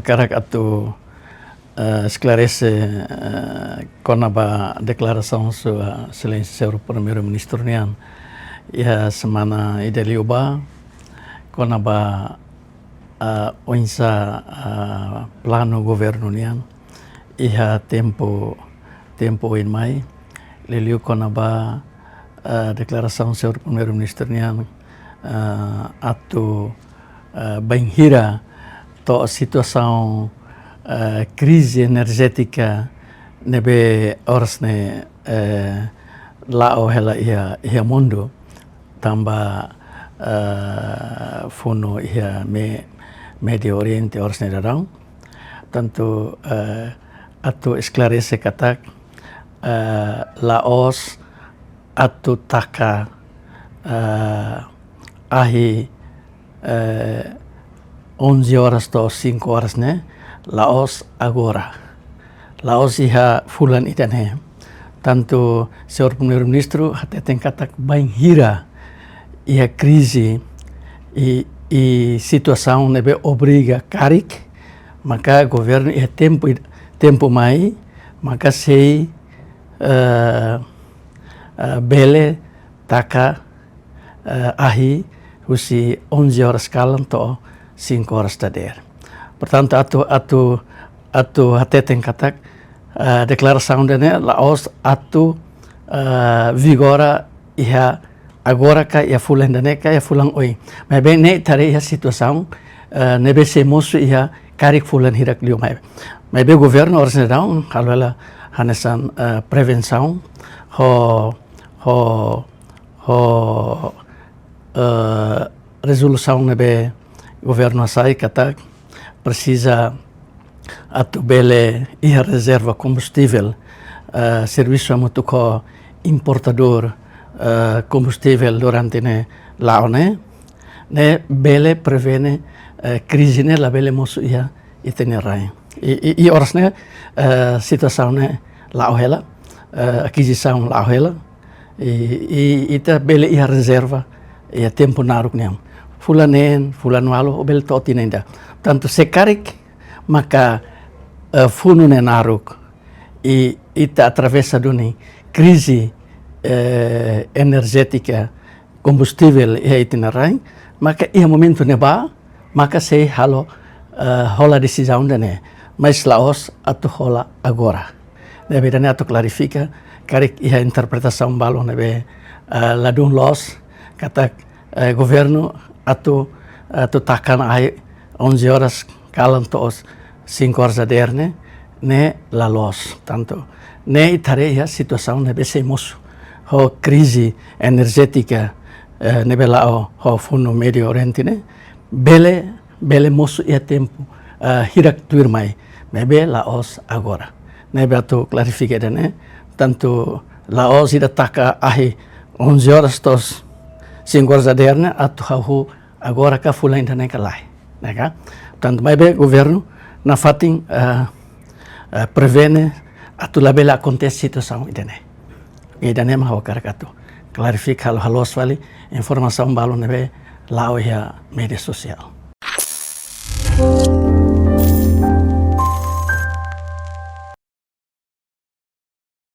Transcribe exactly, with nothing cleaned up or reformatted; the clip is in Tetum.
Hakarak atu, eh, esklarese, eh, kona-ba deklarasaun Sua Exelénsia Señór Primeiru-Ministru nian iha semana ida liubá, kona-ba, eh, oinsá, eh, planu governu nian iha tempu, tempu oin mai, liuliu kona-ba, eh, deklarasaun Señór Primeiru-Ministru nian, eh, atu, eh, bainhira to'o situasaun, eh, krize enerjétika ne'ebé oras ne'e, eh, la'o hela iha, iha mundu, tanba, eh, funu iha Me-, Médiu Oriente oras ne'e daudaun. Tantu, eh, atu esklarese katak, eh, la'ós atu taka, eh, ahi, eh, onze horas to'o cinco horas ne'e, la'ós agora. La'ós iha fulan ida-ne'e. Tantu Señór Primeiru-Ministru hateten katak bainhira iha krize i, i situasaun ne'ebé obriga karik, maka governu iha tempu, tempu mai, maka sei, eh, eh, bele taka, eh, ahi husi onze horas kalan to'o cinco horas dadeer. Portantu, atu, atu, atu hateten katak, eh, deklarasaun ida-ne'e la'ós atu, eh, vigora iha agora ka iha fulan ida-ne'e ka iha fulan oin. Maibé ne'e ita haree iha situasaun, eh, ne'ebé sei mosu iha karik fulan hirak liu mai. Maibé governu oras ne'e daudaun halo hela hanesan, eh, prevensaun ho, ho, ho, eh, rezolusaun ne'ebé governu hasai katak presiza atu bele iha rezerva kombustivel, eh, servisu hamutuk ho importadór, eh, kombustivel durante ne'e la'o ne'e, ne'e bele prevene, eh, krize ne'e labele mosu iha ita-nia rain. I, i, i oras ne'e, eh, situasaun ne'e la'o hela, eh, akizisaun la'o hela, i, i, ita bele iha rezerva iha tempu naruk nian. Fulan neen, fulan ualu, ou bele to'o tinan ida. Tantu se karik maka, eh, funu ne'e naruk, i ita atravesa duni krize, eh, enerjétika, kombustivel iha ita-nia rain, maka iha momentu ne'ebá maka sei halo, eh, hola desizaun ida-ne'e, mas la'ós atu hola agora. Ne'ebé ida-ne'e atu klarifika, karik iha interpretasaun balu ne'ebé, eh, ladún loos, katak, eh, governu atu, atu taka ona ahi onze horas kalan to'o cinco horas dadeer ne'e, ne'e la loos. Tantu ne'e ita haree iha situasaun ne'ebé sei mosu ho krize enerjétika, eh, ne'ebé la'o ho funu Médiu Oriente ne'e, bele, bele mosu iha tempu, eh, hirak tuirmai, maibé la'ós agora. Ne'ebé atu klarifika ida-ne'e, tantu la'ós ita taka ahi onze horas to'o cinco horas dadeer ne'e atu hahú agora ka fulan ida-ne'e ka lae, ne'e ka? Tantu maibé governu nafatin, eh, eh, prevene atu labele akontese situasaun ida-ne'e. Ida-ne'e mak ha'u hakarak atu klarifika halo haloos fali informasaun balu ne'ebé la'o iha média sosiál.